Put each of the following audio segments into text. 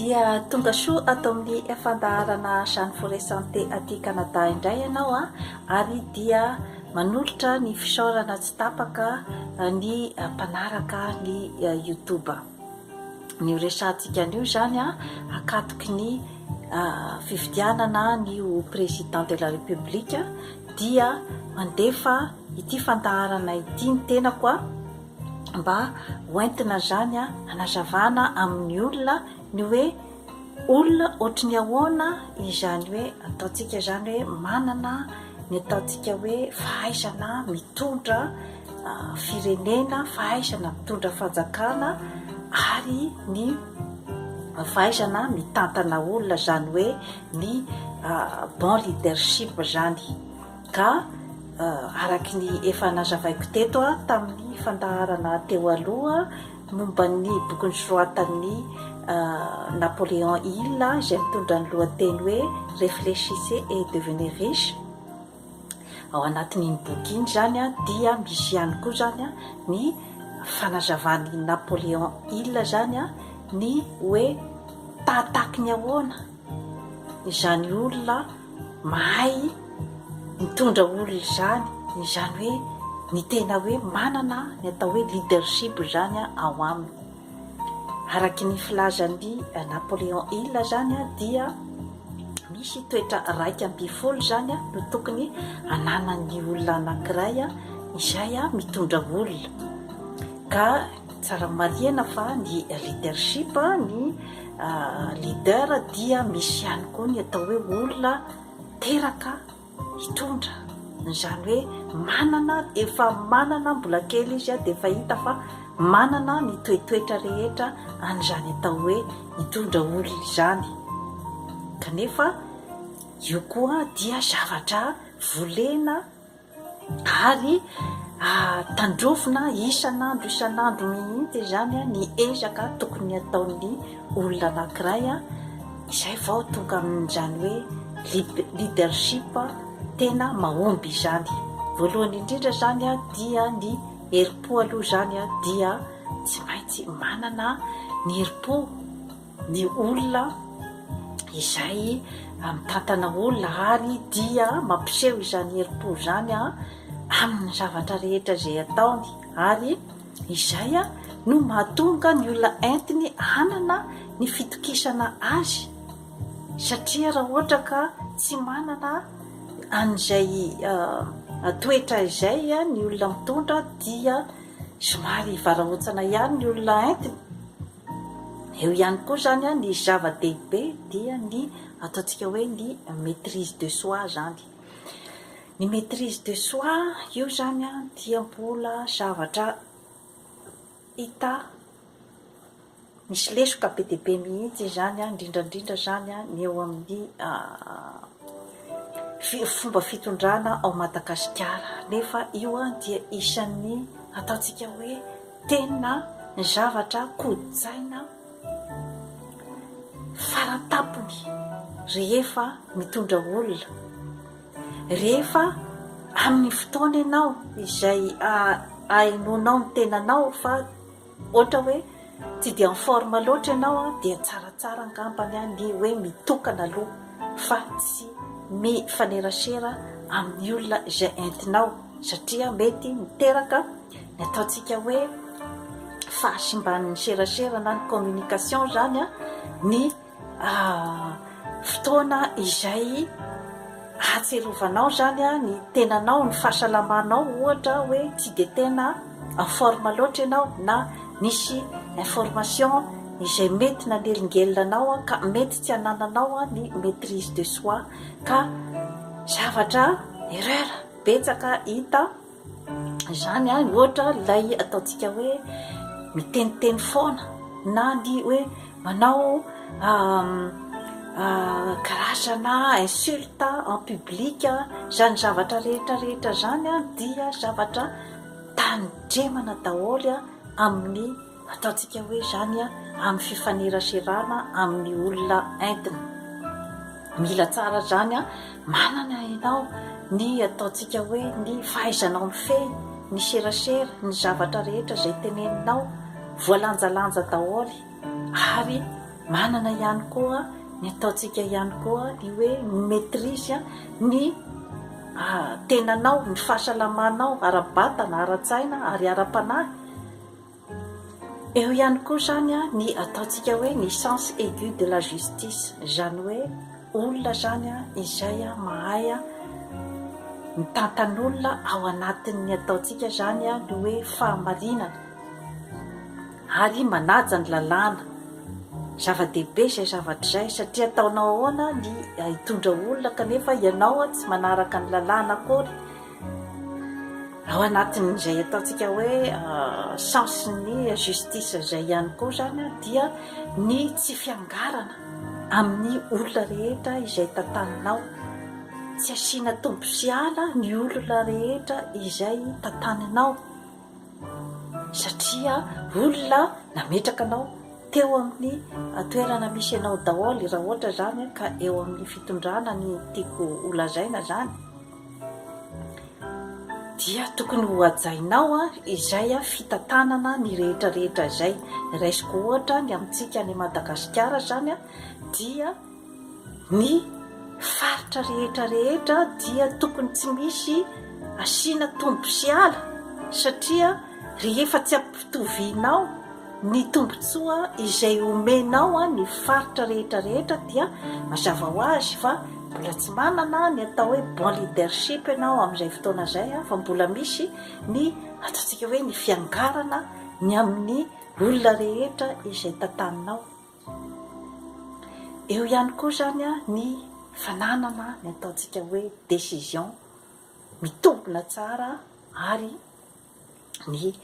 Dia tonga soa ato amin'ny fandaharana Jeanne Forêt Santé aty Canada indray ianao ary dia manolotra ny fisaorana tsy tapaka ny mpanaraka ny YouTube. Ny ho resahantsika anio izany akatoky ny fifidianana ny ho président de la République dia mandefa ity fandaharana ity ny tenako mba hoentina izany hanazavana amin'ny olona ny hoe olona ohatry ny ahoana izany hoe ataontsika izany hoe manana ny ataontsika hoe fahaizana mitondra firenena, fahaizana mitondra fanjakana ary ny fahaizana mitantana olona izany hoe ny bon leadership izany. Ka araky ny efa nazavaiko teto tamin'ny fandaharana teo aloha momba ny boky nosoratan'i Napoléon Hill izay mitondra ny lohateny hoe Réfléchissez et devenez riche, ao anatin'iny boky iny izany dia misy ihany koa izany ny fanazavan'i Napoléon Hill izany ny hoe tahataky ny ahoana izany olona mahay mitondra olona izany, izany hoe ny tena hoe manana ny atao hoe leadership izany ao aminy. Araky ny filazan'i Napoléon Hill izany dia misy toetra 11 izany no tokony hananan'ny olona anankiray izay mitondra olona. Ka tsara marihana fa ny leadership, ny leader dia misy ihany koa ny atao hoe olona teraka hitondra, izany hoe manana, efa manana mbola kely izy dia efa hita fa manana ny toetoetra rehetra an'izany atao hoe hitondra olona izany, kanefa io koa dia zavatra volena. Ary tandrovina isan'andro isan'andro mihitsy izany ny ezaka tokony hataon'ny olona anankiray izay vao tonga amin'izany hoe leadership tena mahomby izany. Voalohany indrindra izany dia ny herim-po aloha izany dia tsy maintsy manana ny herim-po. ny olona izay mitantana olona ary dia mampiseho izany herim-po izany amin'ny zavatra rehetra izay ataony ary izay no mahatonga ny olona entiny hanana ny fitokisana azy satria raha ohatra ka tsy manana an'izay toetra izay ny olona mitondra dia somary hivarahontsana ihany ny olona entiny. Eo ihany koa izany ny zava-dehibe dia ny ataontsika hoe ny maitrise de soi izany. Ny maitrise de soi io izany dia mbola zavatra hita misy lesoka be dia be mihitsy izany, indrindra indrindra izany ny eo amin'ny fomba fitondrana ao Madagasikara. Nefa io dia isan'ny ataontsika hoe Tena ny zavatra kojaina faratampony rehefa mitondra olona. Rehefa amin'ny fotoana ianao izay ahenoanao ny tenanao fa ohatra hoe tsy dia en forme loatra ianao dia tsaratsara angambany ny hoe mitokana aloha fa tsy mifanerasera amin'ny olona izay entinao satria mety miteraka Ny ataontsika hoe fahasimban'ny serasera na ny communication izany ny fotoana izay ahatsiarovanao izany ny tenanao, ny fahasalamanao ohatra hoe tsy dia tena en forme loatra ianao na nisy information izay mety nanelingelina anao ka mety tsy hanananao ny maitrise de soi ka zavatra erreur betsaka hita. Izany an, ohatra ilay ataontsika hoe miteniteny foana na ny hoe manao karazana insulte en public, izany zavatra rehetra rehetra izany an dia zavatra tandremana daholo amin'ny Ataontsika hoe izany amin'ny fifaneraserana amin'ny olona entina. Mila tsara izany manana ianao ny ataontsika hoe ny fahaizanao mifehy ny serasera, ny zavatra rehetra izay teneninao, voalanjalanja daholo ary. Manana ihany koa ny ataontsika ihany koa ny hoe mi-maitrise ny tenanao, ny fahasalamanao ara-batana, ara-tsaina ary ara-panahy. Eo ihany koa izany ny ataontsika hoe ny sens aigu de la justice, izany hoe olona izany izay mahay mitantan'olona ao anatin'ny ataontsika izany ny hoe fahamarinana ary manaja ny lalàna. Zava-dehibe izay zavatra izay satria ataonao ahoana ny hitondra olona kanefa ianao tsy manaraka ny lalàna akory. Ao anatin'izay ataontsika hoe sens-n'ny justice izay ihany koa izany dia ny tsy fiangarana amin'ny olona rehetra izay tantaninao. Tsy asiana tompo sy ala ny olona rehetra izay tantaninao satria olona nametraka anao teo amin'ny toerana misy anao daholo raha ohatra izany ka eo amin'ny fitondrana ny tiako holazaina izany. Dia tokony ho hajainao izay fitantanana ny rehetra rehetra izay. Raisiko ohatra ny amintsika any Madagasikara izany dia ny faritra rehetra rehetra dia tokony tsy misy asiana tombo sy ala satria rehefa tsy ampitovianao Ny tombontsoa izay omenao ny faritra rehetra rehetra dia mazava ho azy fa mbola tsy manana ny atao hoe bon leadership ianao amin'izay fotoana izay fa mbola misy ny ataontsika hoe ny fiangarana ny amin'ny olona rehetra izay tantaninao. Eo ihany koa izany ny fananana ny ataontsika hoe décision mitombina tsara ary ny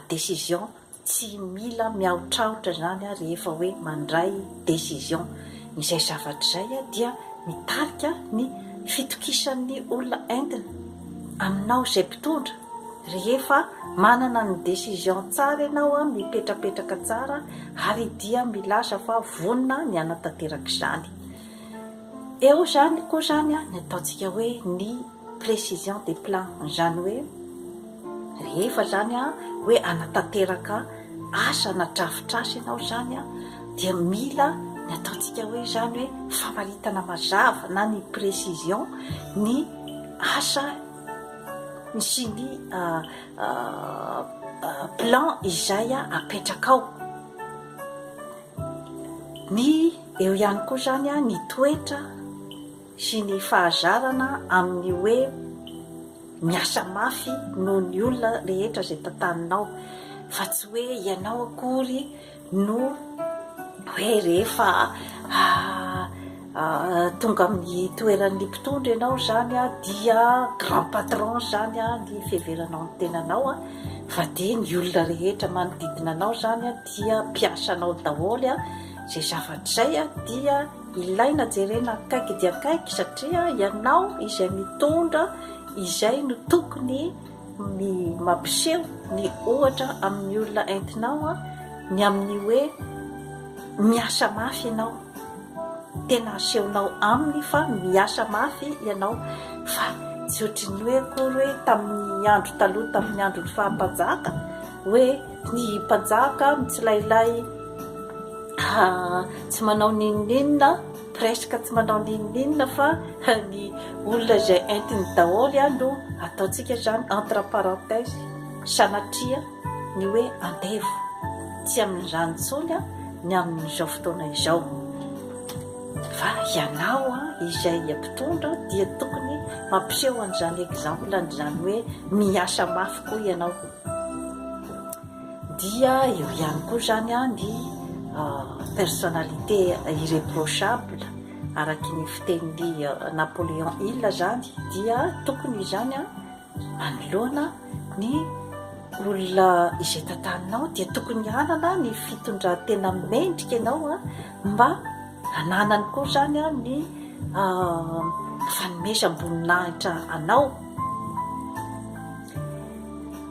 décision tsy mila miahotrahotra izany rehefa hoe mandray décision. Izay zavatra izay dia mitarika ny fitokisan'ny olona entina aminao izay mpitondra rehefa manana ny décision tsara ianao, mipetrapetraka tsara ary dia milaza fa vonona ny hanatanteraka izany. Eo izany koa izany ny ataontsika hoe ny précision des plans, izany hoe rehefa izany hoe hanatanteraka asa na drafitr'asa ianao izany dia mila ny ataontsika hoe izany hoe famaritana mazava na ny précision ny asa sy ny plan izay apetrakao. Ny eo ihany koa izany ny toetra sy ny fahazarana amin'ny hoe miasa mafy noho ny olona rehetra izay tantaninao fa tsy hoe ianao akory no hoe rehefa tonga amin'ny toeran'ny mpitondra ianao izany dia grand patron izany ny fiheveranao ny tenanao fa dia ny olona rehetra manodidina anao izany dia mpiasa anao daholo izay zavatra izay dia Ilaina jerena akaiky dia akaiky satria ianao izay mitondra izay no tokony mampiseho ny ohatra amin'ny olona entinao ny amin'ny hoe miasa mafy ianao. Tena asehonao aminy fa miasa mafy ianao fa tsy ohatry ny hoe akory hoe tamin'ny andro taloha tamin'ny andron'ny faha-mpanjaka hoe ny mpanjaka mitsilailay Tsy manao n'inon'inona, presque tsy manao n'inon'inona fa ny olona izay entiny daholo no ataontsika izany entre parenthèse sanatria ny hoe andevo. Tsy amin'izany intsony ny amin'izao fotoana izao. Fa ianao izay mpitondra dia tokony mampiseho an'izany exemple an'izany hoe miasa mafy koa ianao. Dia eo ihany koa izany ny personnalité irréprochable araky ny fitenin'i Napoléon Hill izany dia tokony izany manoloana ny olona izay tantaninao dia tokony hanana ny fitondran-tena mendrika ianao mba hananany koa izany ny fanomezam-boninahitra anao.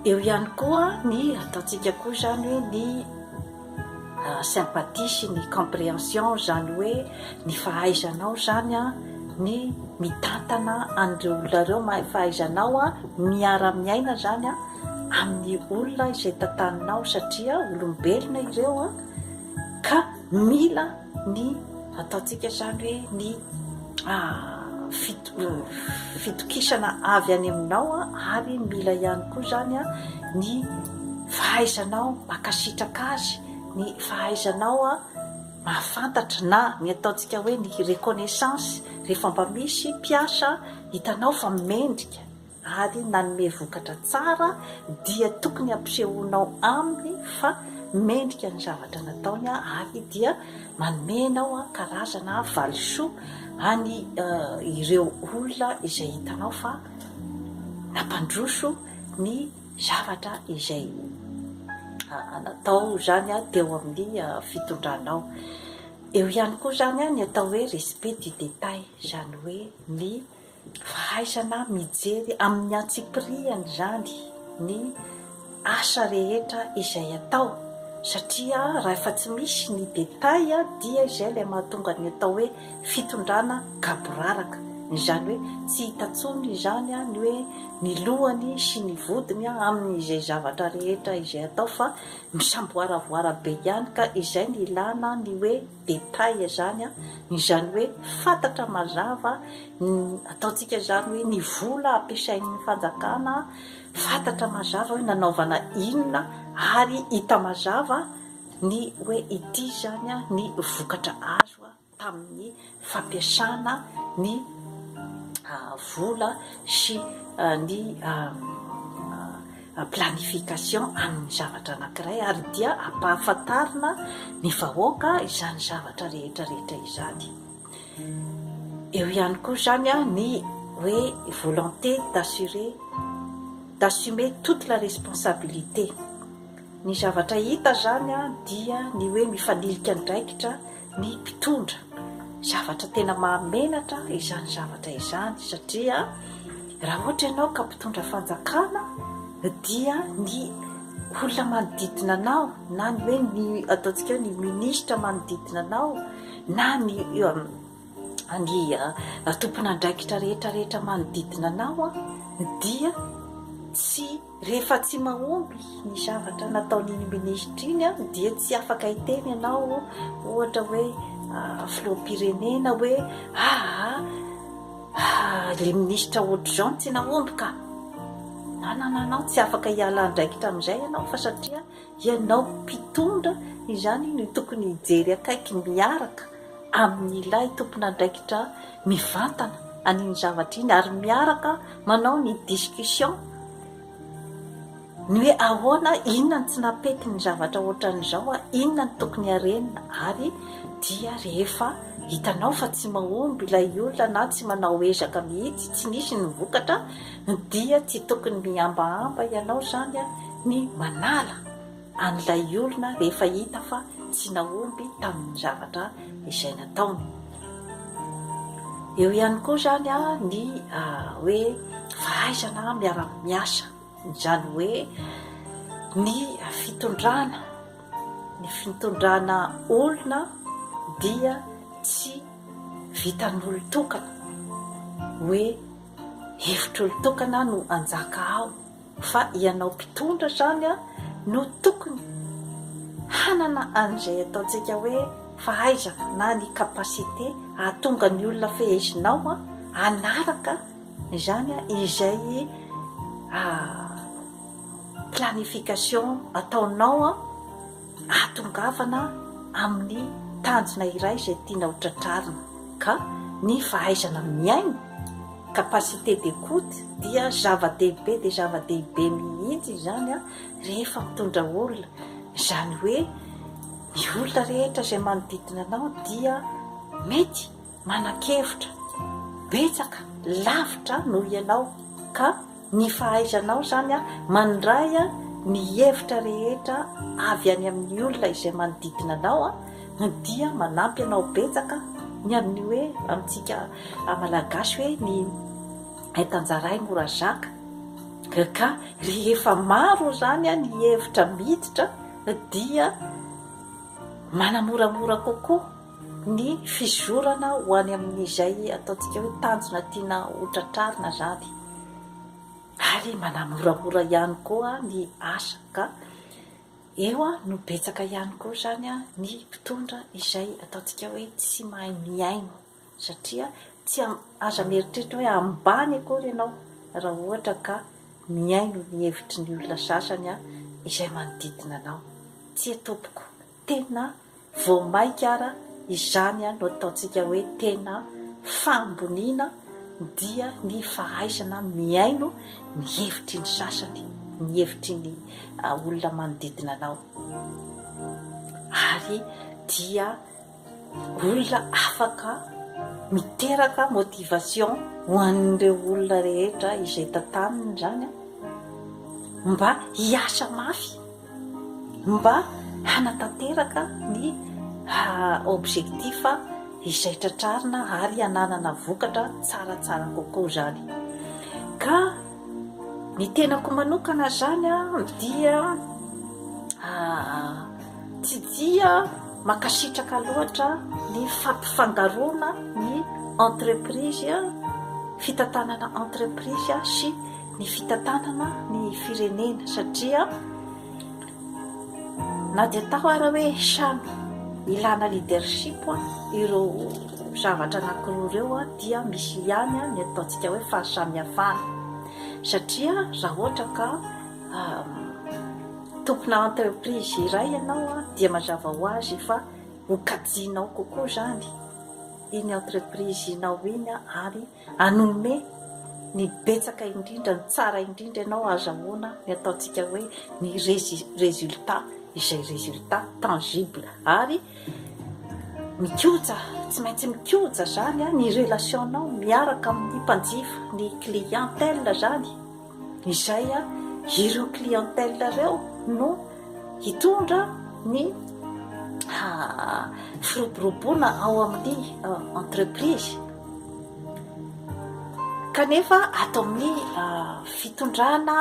Eo ihany koa ny ataontsika koa izany hoe ny sympathie sy ny compréhension, izany hoe ny fahaizanao izany ny mitantana an'ireo olona ireo, fahaizanao miara-miaina izany amin'ny olona izay tantaninao satria olombelona ireo ka mila. ny ataontsika izany hoe ny fitokisana avy any aminao ary mila ihany koa izany ny fahaizanao mankasitraka azy, ny fahaizanao mahafantatra na ny ataontsika hoe ny reconnaissance rehefa mba misy mpiasa hitanao fa mendrika ary nanome vokatra tsara dia tokony ampisehoanao aminy fa mendrika ny zavatra nataony ary dia manome anao karazana valisoa any ireo olona izay hitanao fa nampandroso ny zavatra izay natao izany teo amin'ny fitondranao. Eo ihany koa izany ny atao hoe respect du détail, izany hoe ny Fahaizana mijery amin'ny antsipiriany izany ny asa rehetra izay atao satria rahefa tsy misy ny détail dia izay ilay mahatonga ny atao hoe fitondrana gaboraraka, izany hoe tsy hita intsony izany ny hoe ny lohany sy ny vodiny amin'izay zavatra rehetra izay atao fa misamboaravoara be ihany ka izay ny ilana ny hoe détail izany an, izany hoe fantatra mazava ny ataontsika izany hoe ny vola ampiasain'ny fanjakana, fantatra mazava hoe nanaovana inona ary hita mazava ny hoe ity izany an ny vokatra azo tamin'ny fampiasana ny vola sy ny planification amin'ny zavatra anankiray ary dia ampahafantarina ny vahoaka izany zavatra rehetra rehetra izany. Eo ihany koa izany ny hoe volonté d'assurer, d'assumer toute la responsabilité. Ny zavatra hita izany dia ny hoe mifanilika andraikitra ny mpitondra. Zavatra tena mahamenatra izany zavatra izany satria raha ohatra ianao ka mpitondra fanjakana dia ny olona manodidina anao na ny hoe ny ataontsika hoe ny minisitra manodidina anao na ny ny tompon'andraikitra rehetra rehetra manodidina anao dia tsy Rehefa tsy mahomby ny zavatra nataon'iny minisitra iny dia tsy afaka hiteny ianao ohatra hoe filoham-pirenena hoe aa ilay minisitra ohatr'izao no tsy nahomby ka. Non non non non, tsy afaka hiala andraikitra amin'izay ianao fa satria ianao mpitondra izany no tokony hijery akaiky miaraka amin'ilay tompon'andraikitra mivantana an'iny zavatra iny ary miaraka manao ny discussion ny hoe ahoana, inona no tsy nampety ny zavatra ohatran'izao, inona no tokony harenina ary dia rehefa hitanao fa tsy mahomby ilay olona na tsy manao ezaka mihitsy, tsy nisy ny vokatra dia tsy tokony mihambahamba ianao izany ny manala an'ilay olona rehefa hita fa tsy nahomby tamin'ny zavatra izay nataony. Eo ihany koa izany ny hoe fahaizana miara-miasa, izany hoe ny fitondrana, ny fitondrana olona dia tsy vitan'olon-tokana, hoe hevitr'olon-tokana no hanjaka ao. Fa ianao mpitondra izany no tokony hanana an'izay ataontsika hoe fahaizana na ny capacité hahatonga ny olona fehezinao hanaraka izany izay planification ataonao hahatongavana amin'ny tanjona iray izay tiana ho tratrarina ka ny fahaizana mihaino, capacité d'écoute, dia zava-dehibe dia zava-dehibe mihitsy izany rehefa mitondra olona, izany hoe ny olona rehetra izay manodidina anao dia mety manan-kevitra betsaka lavitra noho ianao ka Ny fahaizanao izany mandray ny hevitra rehetra avy any amin'ny olona izay manodidina anao dia manampy anao betsaka ny amin'ny hoe amintsika Malagasy hoe ny entan-jarahy mora zaka ka rehefa maro izany ny hevitra miditra dia manamoramora kokoa ny fizorana ho any amin'izay ataontsika hoe tanjona tiana ho tratrarina izany ary manamoramora ihany koa ny asa ka. Eo no betsaka ihany koa izany ny mpitondra izay ataontsika hoe tsy mahay mihaino satria tsy aza mieritreritra hoe ambany akory ianao raha ohatra ka mihaino ny hevitry ny olona sasany izay manodidina anao. Tsia tompoko, tena Vao maika ara izany no ataontsika hoe tena fahamboniana dia ny fahaizana mihaino ny hevitry ny sasany, ny hevitry ny olona manodidina anao. Ary dia olona afaka miteraka motivation ho an'ireo olona rehetra izay tantaniny izany mba hiasa mafy. mba hanatanteraka ny objectif izay tratrarina ary hananana vokatra tsaratsara kokoa izany. Ka ny tenako manokana izany dia tsy dia mankasitraka loatra ny fampifangaroana ny entreprise, fitantanana entreprise sy ny fitantanana ny firenena satria na dia atao ara hoe samy ilana leadership ireo zavatra anankiroa ireo dia misy ihany ny ataontsika hoe fahasamihafana satria raha ohatra ka tompona entreprise iray ianao dia mazava ho azy fa ho kajianao kokoa izany iny entreprise-nao iny ary Hanome ny betsaka indrindra, ny tsara indrindra ianao ahazahoana ny ataontsika hoe ny résultat, izay résultat tangible. Ary mikoja, tsy maintsy mikoja izany ny relation-nao miaraka amin'ny mpanjifa, ny clientèle izany, izay ireo clientèle ireo no hitondra ny firoboroboana ao amin'ny entreprise. Kanefa ato amin'ny fitondrana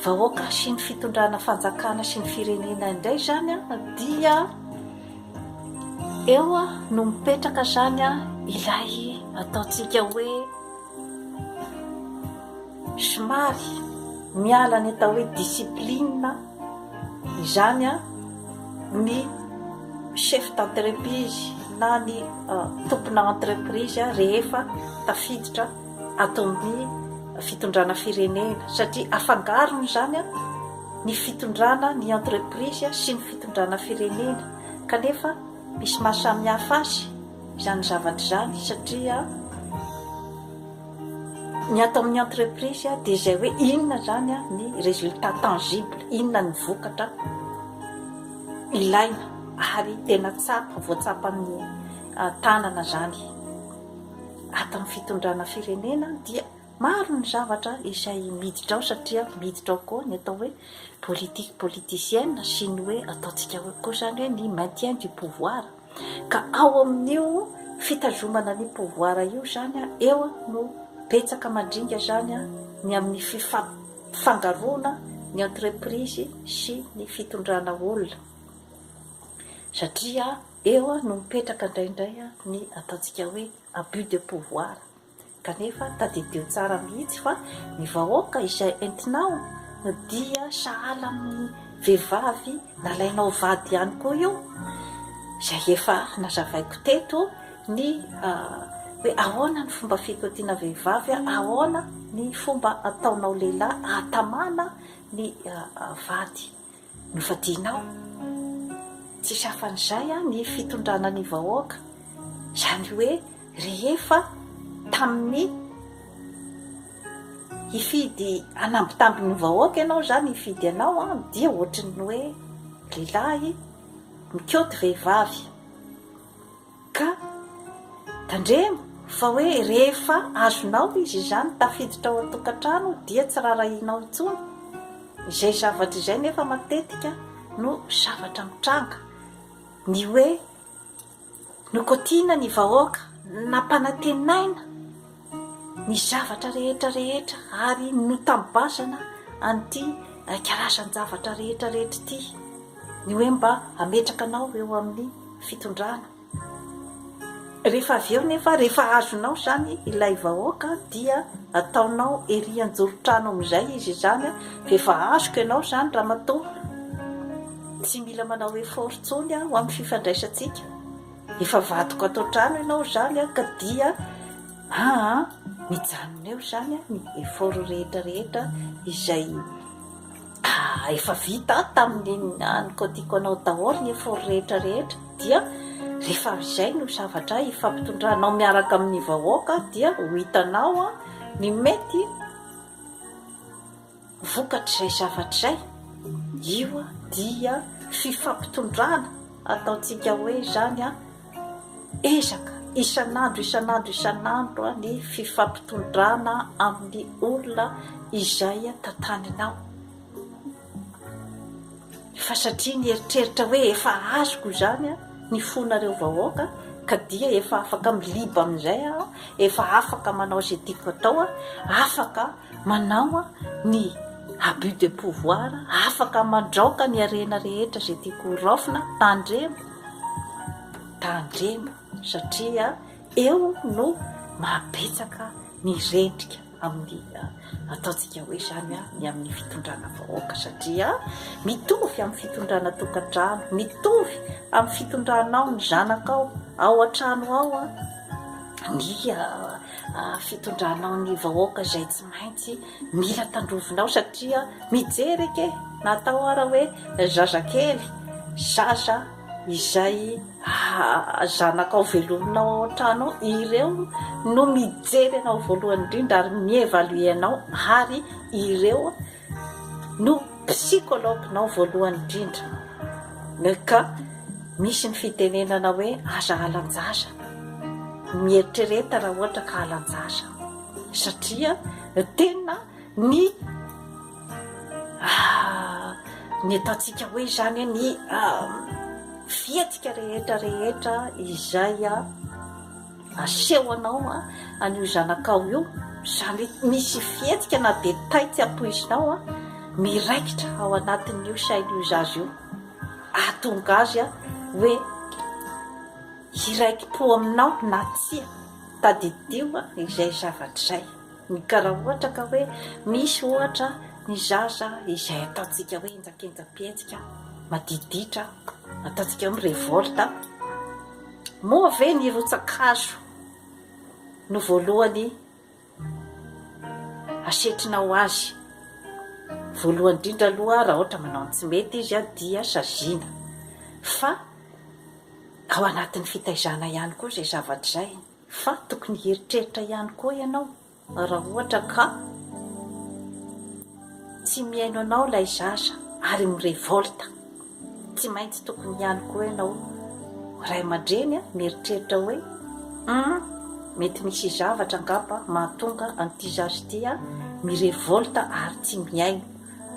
vahoaka sy ny fitondrana fanjakana sy ny firenena indray izany dia eo no mipetraka izany ilay ataontsika hoe somary miala ny atao hoe discipline izany ny chef d'entreprise na ny tompona entreprise rehefa tafiditra ato amin'ny fitondrana firenena satria afangarony izany ny fitondrana ny entreprise sy ny fitondrana firenena kanefa misy maha samihafa azy izany zavatra izany satria Ny ato amin'ny entreprise dia izay hoe inona izany ny résultat tangible, inona ny vokatra ilaina ary tena tsapa, voatsapan'ny tanana izany. Ato amin'ny fitondrana firenena dia maro ny zavatra izay miditra ao satria miditra ao koa ny atao hoe politique politicienne sy ny hoe ataontsika hoe koa izany hoe ny maintien du pouvoir. Ka ao amin'io fitazomana ny pouvoir io izany eo no betsaka mandringa izany ny amin'ny fifangaroana ny entreprise sy ny fitondrana olona. Satria eo no mipetraka indraindray ny ataontsika hoe abus de pouvoir. Kanefa tadidio tsara mihitsy fa ny vahoaka izay entinao dia sahala amin'ny vehivavy nalainao vady ihany koa io, izay efa nazavaiko teto ny hoe ahoana ny fomba fikotiana vehivavy, ahoana ny fomba ataonao lehilahy ahatamana ny vady Novadianao. Tsisy afan'izay ny fitondrana ny vahoaka. Izany hoe rehefa tamin'ny hifidy hanambitamby ny vahoaka ianao izany hifidy anao dia ohatrin'ny hoe lehilahy mikaoty vehivavy. Ka tandremo fa hoe rehefa azonao izy izany tafiditra ao an-tokantrano dia tsy rarahianao intsony. Izay zavatra izay nefa matetika no zavatra mitranga. Ny hoe nokotiana ny vahoaka, nampanantenaina ny zavatra rehetra rehetra ary notambazana an'ity karazan-javatra rehetra rehetra ity. Ny hoe mba hametraka anao eo amin'ny fitondrana. Rehefa avy eo nefa, rehefa azonao izany ilay vahoaka dia ataonao ery an-joron-trano amin'izay izy izany, fa efa azoko ianao izany ramatoa. Tsy mila manao effort intsony aho amin'ny fifandraisantsika. Efa vadiko ato an-trano ianao izany ka dia aa mijanona eo izany ny effort rehetra rehetra izay efa vita tamin'ny nikaotiako anao daholo ny effort rehetra rehetra dia rehefa izay no zavatra ifampitondranao miaraka amin'ny vahoaka dia ho hitanao ny mety Vokatr'izay zavatra izay, io dia fifampitondrana ataontsika hoe izany ezaka isan'andro isan'andro isan'andro ny fifampitondrana amin'ny olona izay tantaninao. Fa satria nieritreritra hoe efa azoko izany ny fonareo vahoaka ka dia efa afaka miliba amin'izay aho, efa afaka manao izay tiako atao aho, afaka manao ny abus de pouvoir, afaka mandraoka ny harena rehetra izay tiako ho raofina, tandremo, tandremo satria eo no mahabetsaka ny rendrika amin'ny ataontsika hoe izany ny amin'ny fitondrana vahoaka satria mitovy amin'ny fitondrana tokantrano, mitovy amin'ny fitondranao ny zanakao ao an-trano ao ny fitondranao ny vahoaka izay tsy maintsy mila tandrovinao satria mijery eke na atao ara hoe zazakely, zaza izay zanakao velominao ao an-trano ao, ireo no mijery anao voalohany indrindra ary mi-evaluer anao ary ireo no psychologue-nao voalohany indrindra ka misy ny fitenenana hoe aza halan-jaza, mieritrereta raha ohatra ka halan-jaza satria tena ny ny ataontsika hoe izany ny fihetsika rehetra rehetra izay Asehonao an'io zanakao io, izany hoe misy fihetsika na détail tsy ampoizinao miraikitra ao anatin'io sain'io zaza io, ahatonga azy hoe hiraiki-po aminao na tsia, tadidio izay zavatra izay. Ka raha ohatra ka hoe misy ohatra ny zaza izay ataontsika hoe henjakenjam-pihetsika, madiditra, ataontsika hoe mi-révolte, Moa ve ny rotsa-kazo no voalohany asetrinao azy? Voalohany indrindra aloha raha ohatra manao ny tsy mety izy dia saziana. Fa ao anatin'ny fitaizana ihany koa izay zavatra izay. Fa tokony hieritreritra ihany koa ianao Raha ohatra ka tsy mihaino anao ilay zaza ary mi-revolte, tsy maintsy tokony ihany koa ianao ray aman-dreny mieritreritra hoe hum mety misy zavatra angamba mahatonga an'ity zaza ity mi-revolte ary tsy mihaino.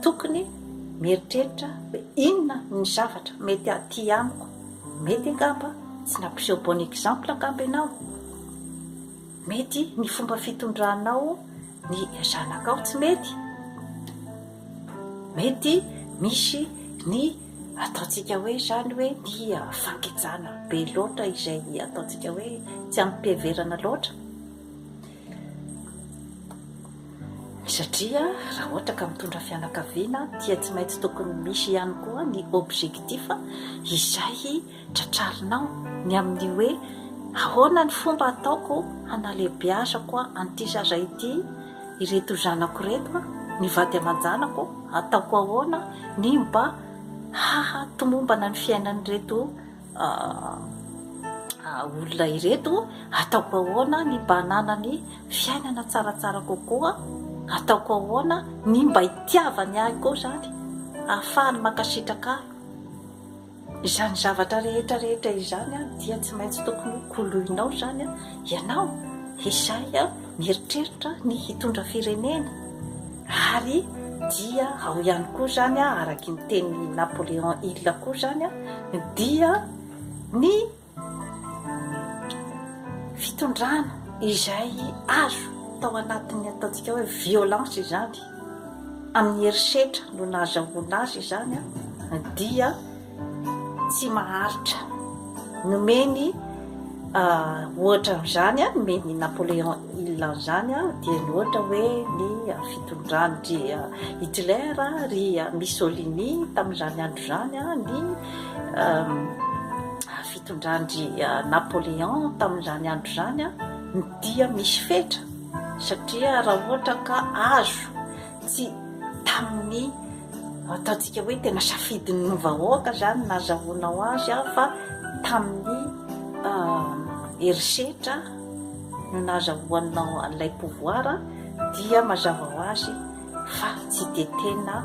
Tokony mieritreritra hoe inona ny zavatra mety aty amiko, mety angamba tsy nampiseho bon exemple angamba ianao. Mety ny fomba fitondranao ny zanakao tsy mety, mety misy ny ataontsika hoe izany hoe ny fangejana be loatra izay ataontsika hoe tsy amim-piheverana loatra, satria raha ohatra ka mitondra fianakaviana dia tsy maintsy tokony misy ihany koa ny objectif izay Tratrarinao ny amin'ny hoe ahoana ny fomba ataoko hanalehibeazako an'ity zaza ity, ireto zanako ireto, ny vady aman-janako, ataoko ahoana ny mba haha tomombana ny fiainan'ireto olona ireto, ataoko ahoana ny mba hananany fiainana tsaratsara kokoa, ataoko ahoana ny mba hitiavany ahy koa izany, ahafahany mankasitraka ahy. Izany zavatra rehetra rehetra izany dia tsy maintsy tokony ho koloinao izany ianao izay mieritreritra ny hitondra firenena ary dia ao ihany koa izany araky ny tenin'i Napoléon Hill koa izany dia ny Fitondrana izay azo tao anatin'ny ataontsika hoe violence izany, amin'ny herisetra no nahazahoana azy izany dia tsy maharitra. Nomeny Ohatra amin'izany, nomen'i Napoléon Hill an'izany dia ny ohatra hoe ny fitondran-dry Hitler, ry Mussolini tamin'izany andro izany, ny fitondran-dry Napoléon tamin'izany andro izany dia misy fetra satria raha ohatra ka azo tsy tamin'ny ataontsika hoe tena safidin'ny vahoaka izany nazahoanao azy fa tamin'ny herisetra no nazahoanao an'ilay pouvoir dia mazava ho azy fa tsy dia tena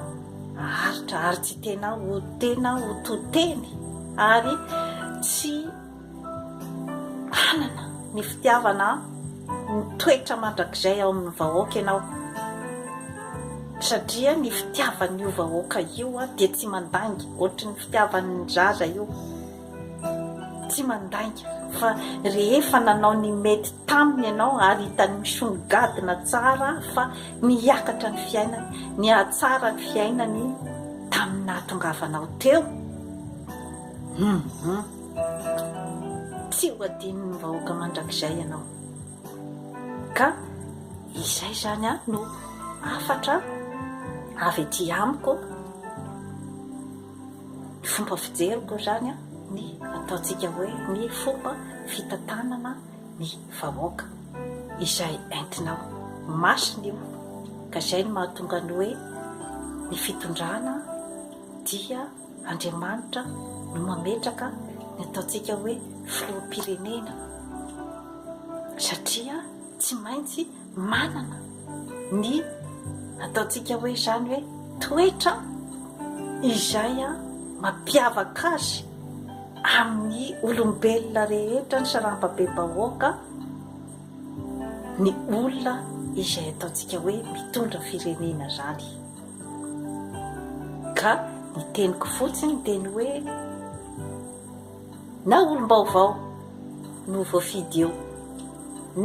haharitra ary tsy tena ho tena ho to teny ary tsy hanana ny fitiavana mitoetra mandrakizay ao amin'ny vahoaka ianao satria ny fitiavan'io vahoaka io dia tsy mandainga ohatry ny fitiavan'ny zaza io, tsy mandainga fa rehefa nanao ny mety taminy ianao ary hitany misongadina tsara fa niakatra ny fiainany, nihatsara ny fiainany tamin'ny nahatongavanao teo. Hum Tsy ho adinon'ny vahoaka mandrakizay ianao. Ka izay izany no hafatra avy aty amiko, ny fomba fijeriko izany ny ataontsika hoe ny fomba fitantanana ny vahoaka izay entinao. Masina io, ka izay no mahatonga ny hoe ny fitondrana dia Andriamanitra no mametraka ny ataontsika hoe filoham-pirenena satria tsy maintsy manana ny ataontsika hoe izany hoe toetra izay mampiavaka azy amin'ny olombelona rehetra ny sarambabem-bahoaka ny olona izay ataontsika hoe mitondra firenena izany. Ka ny teniko fotsiny dia ny hoe na olom-baovao no voafidy eo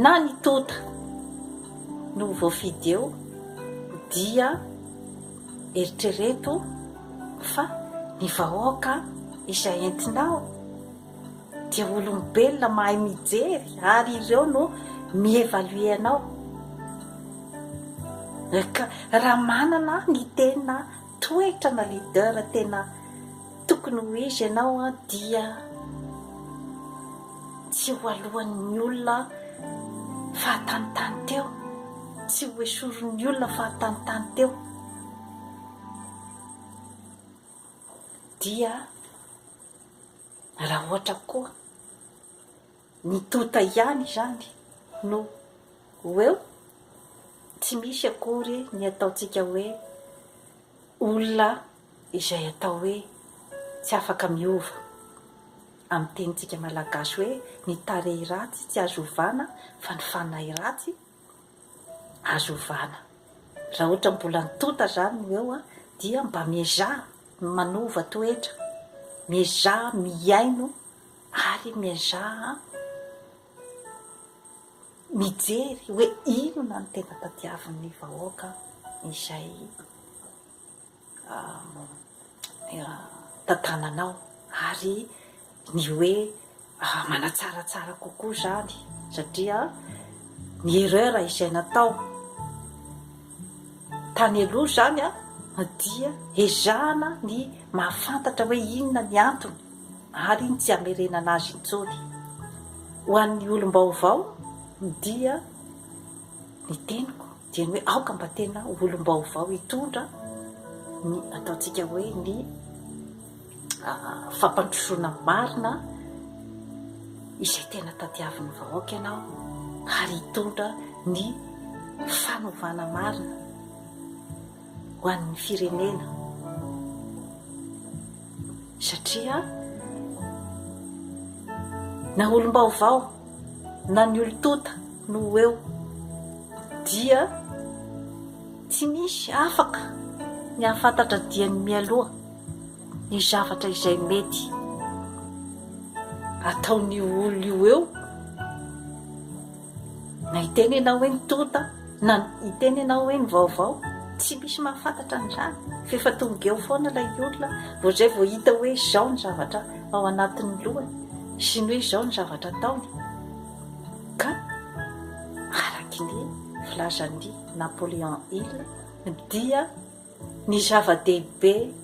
na ny tonta no voafidy eo dia eritrereto fa ny vahoaka izay entinao dia olombelona mahay mijery ary ireo no mi-evaluer anao. Ka raha manana ny tena toetra na leader tena tokony ho izy ianao dia tsy ho alohan'ny olona fahatanitany teo, tsy ho esorin'ny olona fahatanitany teo dia Raha ohatra koa ny tota ihany izany no ho eo, tsy misy akory ny ataontsika hoe olona izay atao hoe tsy afaka miova. Amin'ny tenintsika malagasy hoe ny tarehy ratsy tsy azo ovana fa ny fanahy ratsy azo ovana. Raha ohatra mbola ny tota izany no eo dia mba miezaha manova toetra, miezaha mihaino ary miezaha mijery hoe inona no tena tadiavin'ny vahoaka izay tantananao ary ny hoe manatsaratsara kokoa izany satria ny erreur izay natao tany aloha izany dia ezahana ny mahafantatra hoe inona ny antony ary ny tsy hamerenana azy intsony. Ho an'ny olom-baovao dia ny teniko dia ny hoe aoka mba tena olom-baovao hitondra ny ataontsika hoe ny fampandrosoana marina izay tena tadiavin'ny vahoaka ianao ary hitondra ny fanovana marina ho an'ny firenena satria na olom-baovao na ny olon-tonta no ho eo dia tsy misy afaka ny hahafantatra dieny mialoha ny zavatra izay mety ataon'io olona io eo, na hiteny ianao hoe ny tonta, na hiteny ianao hoe ny vaovao, tsy misy mahafantatra an'izany fa efa tonga eo foana ilay olona vao izay vao hita hoe izao ny zavatra ao anatin'ny lohany sy ny hoe izao ny zavatra ataony. Araky ny filazan'i Napoléon Hill dia ny zava-dehibe.